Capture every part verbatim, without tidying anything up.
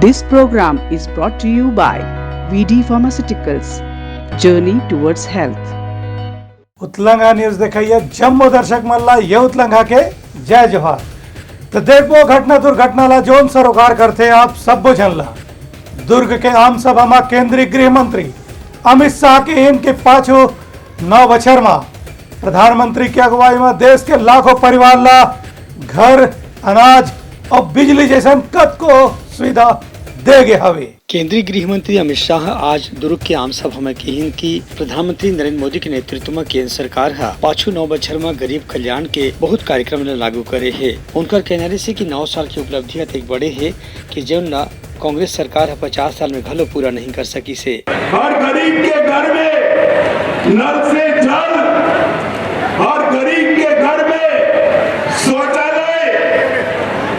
This program is brought to you by V D Pharmaceuticals, Journey Towards Health. Utlangha news देखइया जम्मो दर्शक मन ला ये उतलंगा के जय जोहार। तो देखबो घटना दुर्घटना ला जोन सरोकार करथे आप सब्बो झन ला। दुर्ग के आम सभा मा केंद्रीय गृह मंत्री अमित शाह के इन के पाछू नौ बछर मा प्रधानमंत्री के अगुवाई मा देश के लाखों परिवार ला घर, अनाज और बिजली जैसन कतको सुविधा दे गे हवे। केंद्रीय गृह मंत्री अमित शाह आज दुर्ग के आम सभा में किहिन कि प्रधानमंत्री नरेंद्र मोदी के नेतृत्व में केंद्र सरकार ह पाछू नौ बछर में गरीब कल्याण के बहुत कार्यक्रम ल लागू करे हे। उनकर कहना रहिसे कि नौ साल की उपलब्धि अतेक बड़े हे कि जेन ला कांग्रेस सरकार ह पचास साल में घलो पूरा नहीं कर सकिस हे। हर गरीब के घर में नल से जल, हर गरीब के घर में शौचालय,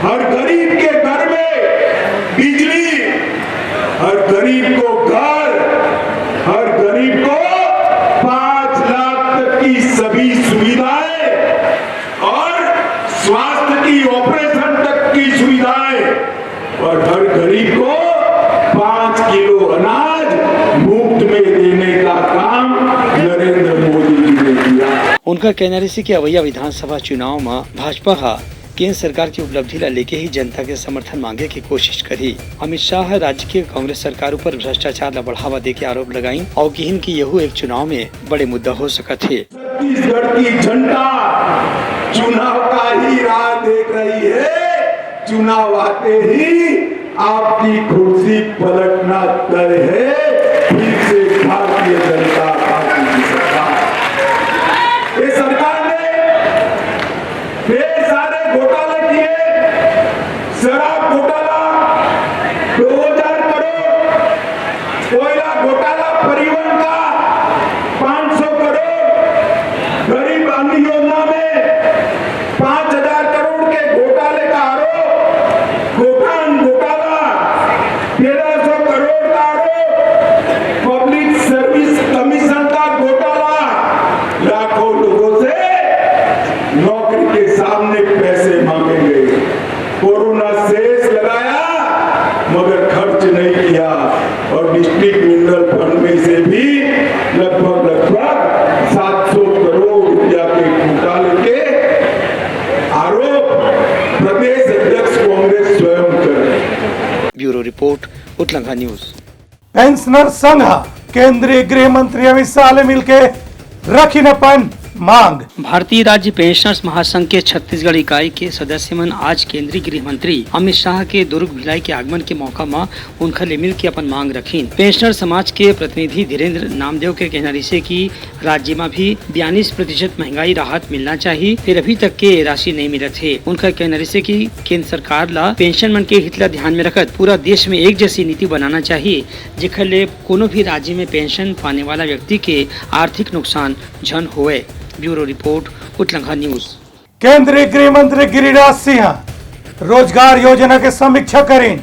हर गरीब के घर में बिजली, हर गरीब को घर, हर गरीब को पाँच लाख तक की सभी सुविधाएं और स्वास्थ्य की ऑपरेशन तक की सुविधाएं और हर गरीब को पाँच किलो अनाज मुफ्त में देने का काम नरेंद्र मोदी जी ने किया। उनका कहना रहिसे कि अवैया विधानसभा चुनाव में भाजपा हा केंद्र सरकार की उपलब्धि ला लेके ही जनता के समर्थन मांगे की कोशिश करही। अमित शाह राज्य के कांग्रेस सरकार ऊपर भ्रष्टाचार ला बढ़ावा दे के आरोप लगाइन और किहिन कि यहू एक चुनाव में बड़े मुद्दा हो सकत हे। छत्तीसगढ़ की जनता चुनाव का ही राह देख रही है। चुनाव आते ही आपकी कुर्सी पलटना तय है। फिर से भारतीय जनता पार्टी की सरकार। ये सरकार ने ढेर सारे घोटाले किए, शराब घोटाला दो हज़ार करोड़, कोयला घोटाला परिवहन का पाँच सौ करोड़, गरीब अन्न योजना में पाँच हज़ार करोड़ के घोटाले का आरोप, गोठान घोटाला तेरह सौ करोड़ का आरोप, पब्लिक सर्विस कमीशन का घोटाला, लाखों लोगों से नौकरी के सामने पैसे मांगे गए। कोरोना सेस लगाया मगर खर्च नहीं किया और डिस्ट्रिक्ट मिनरल फंड में से भी लगभग लगभग सात सौ करोड़ रुपया के घोटाले के आरोप प्रदेश अध्यक्ष कांग्रेस स्वयं कर रहे हैं। Bureau report, Utlangha news. Pensioner संघ ह केंद्रीय गृह मंत्री अमित शाह ले मिलके रखिन अपन मांग। भारतीय राज्य पेंशनर्स महासंघ के छत्तीसगढ़ इकाई के सदस्य मन आज केंद्रीय गृह मंत्री अमित शाह के दुर्ग भिलाई के आगमन के मौका म उनखर ले मिलके अपन मांग रखिन। पेंशनर समाज के प्रतिनिधि धीरेंद्र नामदेव के कहना रहिसे कि राज्य म भी बयालीस प्रतिशत महंगाई राहत मिलना चाही, फेर अभी तक के ये राशि नहीं मिलत हे। उनका कहना रहिसे कि केंद्र सरकार ला पेंशन मन के हित ला ध्यान में रखत पूरा देश में एक जैसी नीति बनाना चाही, जेखर ले कोनो भी राज्य में पेंशन पाने वाला व्यक्ति के आर्थिक नुकसान झन होवय। Bureau report, Utlangha news. केंद्रीय गृह मंत्री गिरिराज सिंह रोजगार योजना के समीक्षा करिन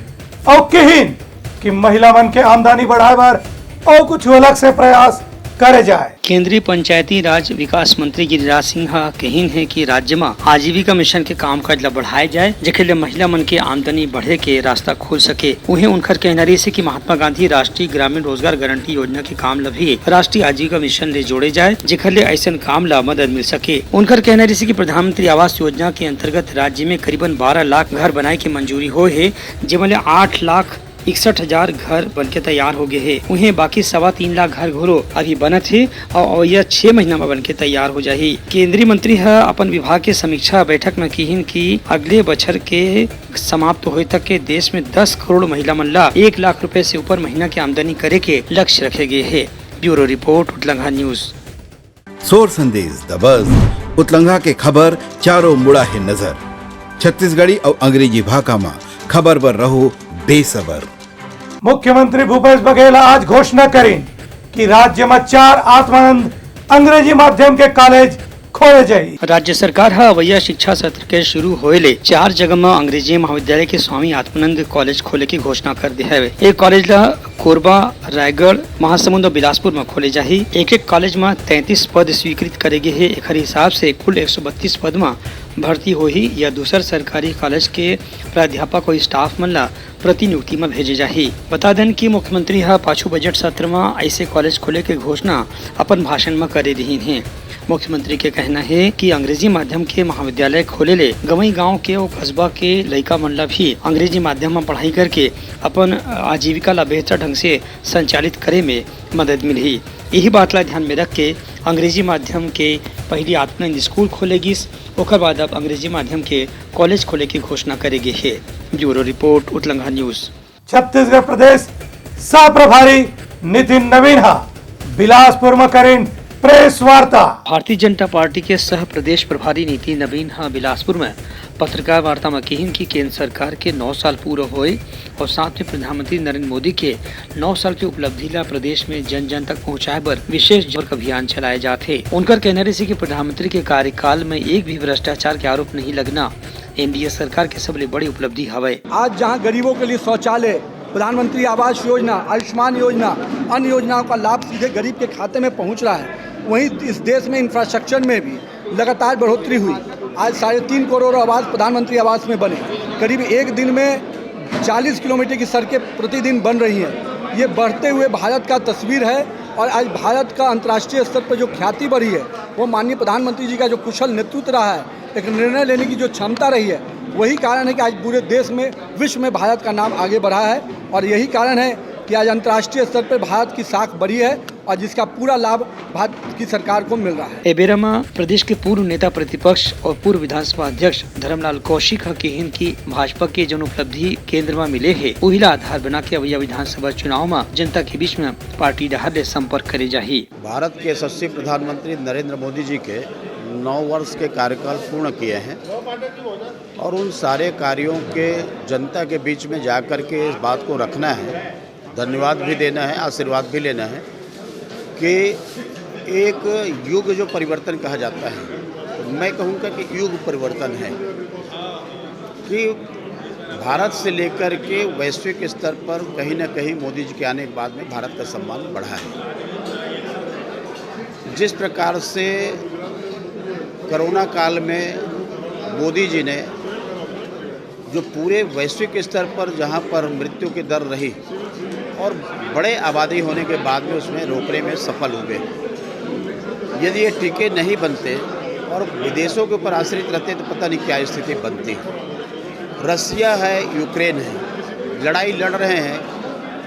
अउ किहिन कि महिला मन के आमदनी बढ़ाए बर अउ कुछ अलग से प्रयास करे जाए। केंद्रीय पंचायती राज विकास मंत्री गिरिराज सिंह ह कहिन हे कि राज्य म आजीविका मिशन के कामकाज ल बढ़ाए जाए, जेखर ले महिला मन के आमदनी बढ़े के रास्ता खुल सके। उहें उनखर कहना रहिसे कि महात्मा गांधी राष्ट्रीय ग्रामीण रोजगार गारंटी योजना के काम ल भी राष्ट्रीय आजीविका मिशन ले जोड़े जाए, जेखर ले अइसन काम ल मदद मिल सके। उनखर कहना रहिसे कि प्रधानमंत्री आवास योजना के अंतर्गत राज्य में करीबन बारह लाख घर बनाए के मंजूरी होए हे, जेमा ले आठ लाख इकसठ हजार घर बनके तैयार हो गए हे। उहें बाकी सवा तीन लाख घर घलो अभी बनत हे अउ अवइया छह महीना म बनके तैयार हो जाही। केंद्रीय मंत्री ह अपन विभाग के समीक्षा बैठक म किहिन कि अगले बछर के समाप्त होए तक के देश में दस करोड़ महिला मन ला एक लाख रुपए से ऊपर महीना के आमदनी करे के लक्ष्य रखे गए हे। Bureau report, Utlangha news. Sor Sandesh दबस, उतलंघा के खबर चारों मुड़ा हे नजर। छत्तीसगढ़ी अउ अंग्रेजी भाखा म खबर बर रहो बेसबर। मुख्यमंत्री भूपेश बघेल आज घोषणा करिन कि राज्य म चार आत्मानंद अंग्रेजी माध्यम के कॉलेज खोले जाही। राज्य सरकार ह अवइया शिक्षा सत्र के शुरू होए ले चार जगह म अंग्रेजी महाविद्यालय के स्वामी आत्मानंद कॉलेज खोले के घोषणा कर दे हवे। ए कॉलेज ल कोरबा, रायगढ़, महासमुंद अउ बिलासपुर म खोले जाही। एक-एक कॉलेज म तैंतीस पद स्वीकृत करे गे हे। एखर हिसाब से कुल एक सौ बत्तीस पद म भर्ती होही या दूसर सरकारी कॉलेज के प्राध्यापक अउ स्टाफ मन ल प्रतिनियुक्ति म भेजे जाही। बता देन कि मुख्यमंत्री ह पाछू बजट सत्र म अइसे कॉलेज खोले के घोषणा अपन भाषण म करे रिहिन हे। मुख्यमंत्री के कहना हे कि अंग्रेजी माध्यम के महाविद्यालय खोले ले गंवई गांव के अउ कस्बा के लइका मन ल भी अंग्रेजी माध्यम म पढ़ाई करके अपन आजीविका ल बेहतर ढंग से संचालित करे में मदद मिलही। यही बात ला ध्यान में रख के अंग्रेजी माध्यम के पहिली आत्मानंद स्कूल खोले गिस, ओकर बाद अब अंग्रेजी माध्यम के कॉलेज खोले के घोषणा करे गे हे। Bureau report, Utlangha news. Chhattisgarh प्रदेश सह प्रभारी नितिन नवीन ह बिलासपुर म करिन प्रेस वार्ता। भारतीय जनता पार्टी के सह प्रदेश प्रभारी नितिन नवीन ह बिलासपुर म पत्रकार वार्ता म किहिन कि केंद्र सरकार के नौ साल पूरा होए अउ साथ में प्रधानमंत्री नरेंद्र मोदी के नौ साल के उपलब्धि ला प्रदेश में जन जन तक पहुंचाए बर विशेष जनसंपर्क अभियान चलाए जात हे। उनकर कहना रहिसे कि प्रधानमंत्री के कार्यकाल में एक भी भ्रष्टाचार के आरोप नहीं लगना एनडीए सरकार के सबले बड़ी उपलब्धि हवय। आज जहां गरीबों के लिए शौचालय, प्रधानमंत्री आवास योजना, आयुष्मान योजना, अन्य योजनाओं का लाभ सीधे गरीब के खाते में पहुंच रहा है, वहीं इस देश में इंफ्रास्ट्रक्चर में भी लगातार बढ़ोतरी हुई। आज साढ़े तीन करोड़ आवास प्रधानमंत्री आवास में बने। करीब एक दिन में चालीस किलोमीटर की सड़कें प्रतिदिन बन रही हैं। ये बढ़ते हुए भारत का तस्वीर है और आज भारत का अंतर्राष्ट्रीय स्तर पर जो ख्याति बढ़ी है, वो माननीय प्रधानमंत्री जी का जो कुशल नेतृत्व रहा है, एक निर्णय लेने की जो क्षमता रही है, वही कारण है कि आज पूरे देश में, विश्व में भारत का नाम आगे बढ़ा है और यही कारण है कि आज अंतर्राष्ट्रीय स्तर पर भारत की साख बढ़ी है और जिसका पूरा लाभ भारत की सरकार को मिल रहा है। ए बेरा म प्रदेश के पूर्व नेता प्रतिपक्ष अउ पूर्व विधानसभा अध्यक्ष धर्मलाल कौशिक ह किहिन कि भाजपा के जउन उपलब्धि केंद्र म मिले हे, उही ला आधार बना के अवइया विधानसभा चुनाव म जनता के बीच म पार्टी डहार ले संपर्क करे जाही। भारत के यशस्वी प्रधानमंत्री नरेंद्र मोदी जी के नौ वर्ष के कार्यकाल पूर्ण किए हैं और उन सारे कार्यों के जनता के बीच में जाकर के इस बात को रखना है, धन्यवाद भी देना है, आशीर्वाद भी लेना है कि एक युग जो परिवर्तन कहा जाता है, मैं कहूँगा कि युग परिवर्तन है कि भारत से लेकर के वैश्विक स्तर पर कहीं ना कहीं मोदी जी के आने के बाद में भारत का सम्मान बढ़ा है। जिस प्रकार से कोरोना काल में मोदी जी ने जो पूरे वैश्विक स्तर पर जहाँ पर मृत्यु की दर रही और बड़े आबादी होने के बाद में उसमें रोकने में सफल हुए, यदि ये टीके नहीं बनते और विदेशों के ऊपर आश्रित रहते तो पता नहीं क्या स्थिति बनती। रसिया है, यूक्रेन है, लड़ाई लड़ रहे हैं।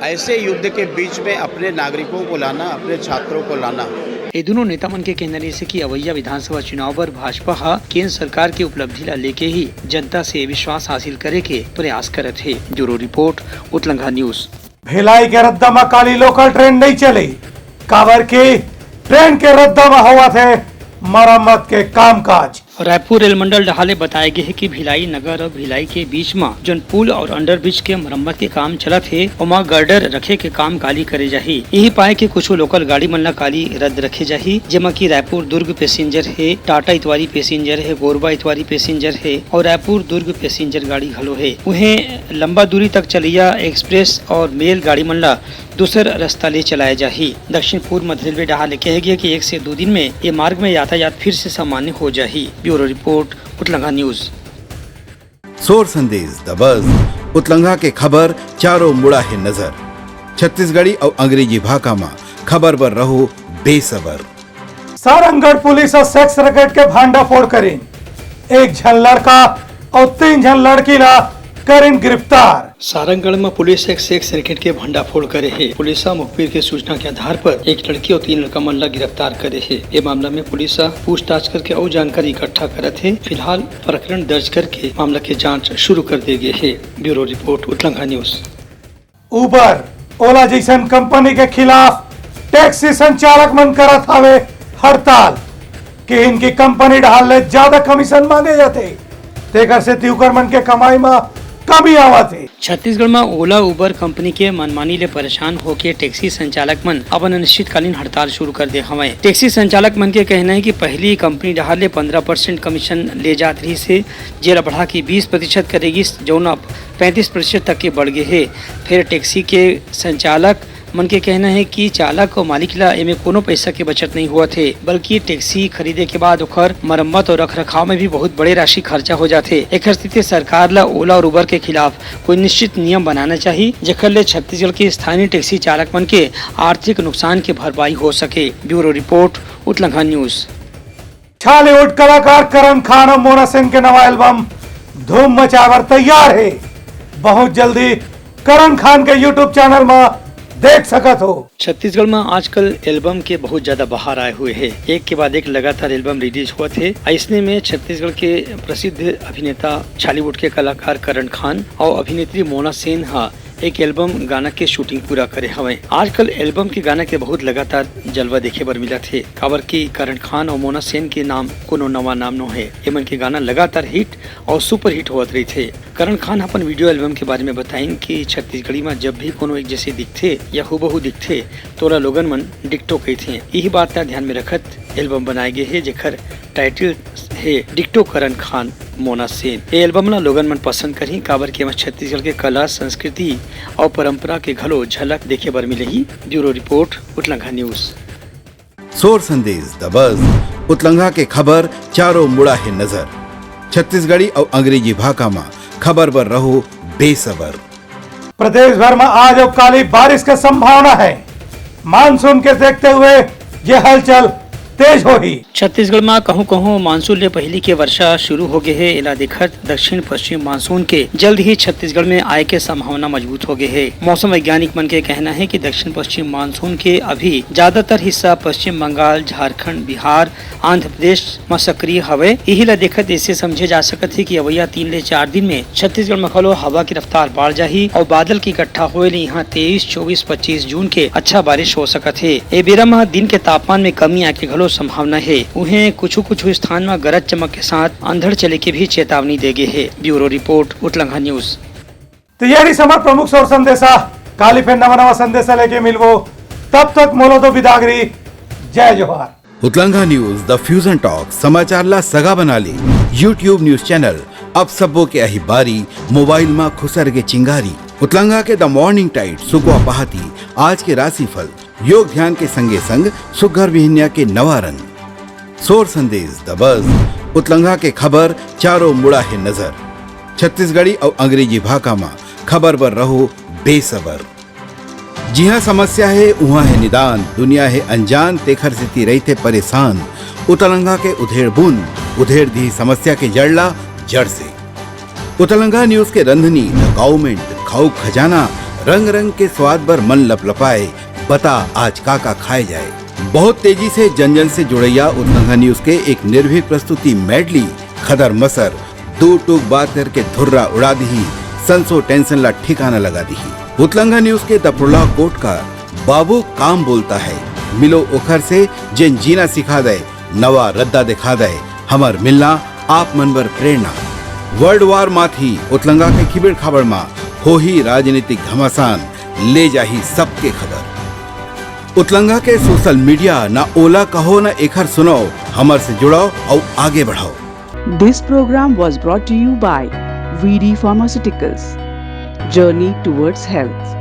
ऐसे युद्ध के बीच में अपने नागरिकों को लाना, अपने छात्रों को लाना। ए दूनों नेता मन के कहना रहिसे कि अवइया विधानसभा चुनाव बर भाजपा ह केंद्र सरकार के उपलब्धि ला लेके ही जनता से विश्वास हासिल करे के प्रयास करत हे। Bureau report, Utlangha news. Bhilai के रद्दा म काली लोकल ट्रेन नइ चली, काबर कि ट्रेन के रद्दा म होवत हे मरम्मत के कामकाज। रायपुर रेल मंडल डहार ले बताए गे हे कि भिलाई नगर अउ भिलाई के बीच म जोन पुल अउ अंडरब्रिज के मरम्मत के काम चलत हे, ओमा गर्डर रखे के काम काली करे जाही। इही पाए के कुछू लोकल गाड़ी मन ला काली रद्द रखे जाही, जेमा कि रायपुर दुर्ग पैसेंजर हे, टाटा इतवारी पैसेंजर हे, गोरबा इतवारी पैसेंजर हे अउ रायपुर दुर्ग पैसेंजर गाड़ी घलो हे। उहें लंबा दूरी तक चलइया एक्सप्रेस अउ मेल गाड़ी मन ला दूसर रस्ता ले चलाए जाही। दक्षिण पूर्व मध्य रेलवे डहार ले कहे गे कि एक से दो दिन में ये मार्ग में यातायात फिर से सामान्य हो जाही। Bureau report, Utlangha news. Sor Sandesh दबस, उतलंघा के खबर चारों मुड़ा हे नजर। छत्तीसगढ़ी अउ अंग्रेजी भाखा म खबर बर रहो बेसबर। सारंगढ़ पुलिस ह सेक्स रैकेट के भांडाफोड़ करिन। एक झन लड़का अउ तीन झन लड़की ला करिन गिरफ्तार। सारंगढ़ म पुलिस ह एक सेक्स रैकेट के भांडाफोड़ करे हे। पुलिस ह मुखबिर के सूचना के आधार पर एक लड़की अउ तीन लड़का मन ला गिरफ्तार करे हे। ए मामला में पुलिस ह पूछताछ करके अउ जानकारी इकट्ठा करत हे। फिलहाल प्रकरण दर्ज करके मामला के जांच शुरू कर दे गे हे। Bureau report, Utlangha news. Uber, Ola जइसन कंपनी के खिलाफ टैक्सी संचालक मन करत हावे हड़ताल, किहिन कि कंपनी डहार ले ज्यादा कमीशन मांगे जाथे, तेकर सेती उकर मन के कमाई म कमी आवत हे। छत्तीसगढ़ म ओला उबर कंपनी के मनमानी ले परेशान होके टैक्सी संचालक मन अपन अनिश्चितकालीन हड़ताल शुरू कर दे हवंय। टैक्सी संचालक मन के कहना हे कि पहिली कंपनी डहार ले पंद्रह परसेंट कमीशन ले जात रहिस हे, जेला बढ़ा के बीस प्रतिशत करे गिस, जउन अब पैंतीस प्रतिशत तक के बढ़ गे हे। फेर टैक्सी के संचालक मन के कहना हे कि चालक अउ मालिक ला एमे कोनो पैसा के बचत नइ होवत हे, बल्कि टैक्सी खरीदे के बाद ओखर मरम्मत अउ रखरखाव में भी बहुत बड़े राशि खर्चा हो जाथे। एखर सेती सरकार ला ओला अउ उबर के खिलाफ कोई निश्चित नियम बनाना चाही, जेखर ले छत्तीसगढ़ के स्थानीय टैक्सी चालक मन के आर्थिक नुकसान के भरपाई हो सके। Bureau report, Utlangha news. Chhollywood कलाकार करण खान अउ मोना सेन के नवा एल्बम धूम मचाए बर तैयार हे। बहुत जल्दी करण खान के YouTube चैनल म देख सकत हो। छत्तीसगढ़ म आजकल एल्बम के बहुत ज्यादा बहार आए हुए हे। एक के बाद एक लगातार एल्बम रिलीज होवत हे। अइसने में छत्तीसगढ़ के प्रसिद्ध अभिनेता छालीवुड के कलाकार करण खान अउ अभिनेत्री मोना सेन ह एक एल्बम गाना के शूटिंग पूरा करे हवय। आजकल एल्बम के गाना के बहुत लगातार जलवा देखे बर मिलत हे, काबर कि करण खान अउ मोना सेन के नाम कोनो नवा नाम नो हे। एमन के गाना लगातार हिट अउ सुपर हिट होवत रहिथे। करण खान अपन वीडियो एल्बम के बारे में बताइन कि छत्तीसगढ़ी म जब भी कोनो एक जैसे दिखथे या हूबहू दिखथे, तोला लोगन मन डिक्टो कहिथे। इही बात ला ध्यान में रखत एल्बम बनाए गे हे, जेखर टाइटल हे डिक्टो करण खान मोना सेन। ये एल्बम ला लोगन मन पसंद करही, काबर कि एमा छत्तीसगढ़ के कला, संस्कृति अउ परंपरा के घलो झलक देखे बर मिलही। Bureau report, Utlangha news. Sor Sandesh, the बज, उतलंघा के खबर चारों मुड़ा हे नजर। छत्तीसगढ़ी अउ अंग्रेजी भाखा म खबर बर रहो बेसबर। प्रदेश भर में आज अउ काली बारिश के संभावना हे। मानसून के देखते हुए ये हलचल तेज होही। छत्तीसगढ़ म कहूं-कहूं मानसून ले पहिली के वर्षा शुरू हो गे हे। एला देखत दक्षिण पश्चिम मानसून के जल्द ही छत्तीसगढ़ में आए के संभावना मजबूत हो गे हे। मौसम वैज्ञानिक मन के कहना हे कि दक्षिण पश्चिम मानसून के अभी ज्यादातर हिस्सा पश्चिम बंगाल, झारखंड, बिहार, आंध्र प्रदेश म सक्रिय हवय। इही ला देखत अइसे समझे जा सकत हे कि अवइया तीन ले चार दिन में छत्तीसगढ़ म घलो हवा के रफ्तार बाढ़ जाही अउ बादल के इकट्ठा होए ले इहां तेईस, चौबीस, पच्चीस जून के अच्छा बारिश हो सकत हे। ए बेरा म दिन के तापमान में कमी आए के घलो संभावना हे। उहें कुछु-कुछु स्थान म गरज चमक के साथ अंधड़ चले के भी चेतावनी दे गे हे। Bureau report, Utlangha news. तो ये रही हमर प्रमुख सोर संदेशा। काली फेर नवा नवा संदेशा लेके मिलबो, तब तक मोला दो बिदागरी। जय जोहार। उतलंघा न्यूज, द फ्यूजन टॉक, समाचार ला सगा बना ले। YouTube न्यूज चैनल, अब सबो के अही बारी, मोबाइल मा खुसर के चिंगारी। उतलंघा के द मॉर्निंग टाइड, सुकवा पहाती, आज के राशिफल, योग ध्यान के संगे संग सुघर बिहनिया के नवा रंग। सोर संदेश, द बज, उतलंघा के खबर, चारों मुड़ा हे नजर। छत्तीसगढ़ी अउ अंग्रेजी भाखा मा खबर बर रहो बेसबर। जिहां समस्या हे, उहां हे निदान, दुनिया हे अनजान, तेखर सेती रहिथे परेशान। उतलंघा के उधेड़ बुन, उधेड़ दिही समस्या के जड़ ला जड़ से। उतलंघा न्यूज के रंधनी, द काउमेंट, खाऊ खजाना, रंग रंग के स्वाद बर मन लपलपाए, बता आज का का खाए जाए। बहुत तेजी से जन जन से जुड़ैया उतलंघा न्यूज के एक निर्भीक प्रस्तुति मेडली, खदर मसर, दू टूक बात करके धुर्रा उड़ा दिही, संसो टेंशन ला ठिकाना लगा दिही। उतलंघा न्यूज के दपड़ला कोट का बाबू काम बोलता है, मिलो ओखर से जेन जीना सिखा दे, नवा रद्दा दिखा दे, हमर मिलना आप मन बर प्रेरणा। वर्ल्ड वार माथी उतलंघा के खिबेड़ खाबड़ मा होही राजनीतिक घमासान, ले जाही सबके खबर। उतलंघा के सोशल मीडिया ना ओला कहो ना एखर सुनाओ, हमर से जुड़ाओ अउ आगे बढ़ाओ। This program was brought to you by V D Pharmaceuticals, Journey Towards Health।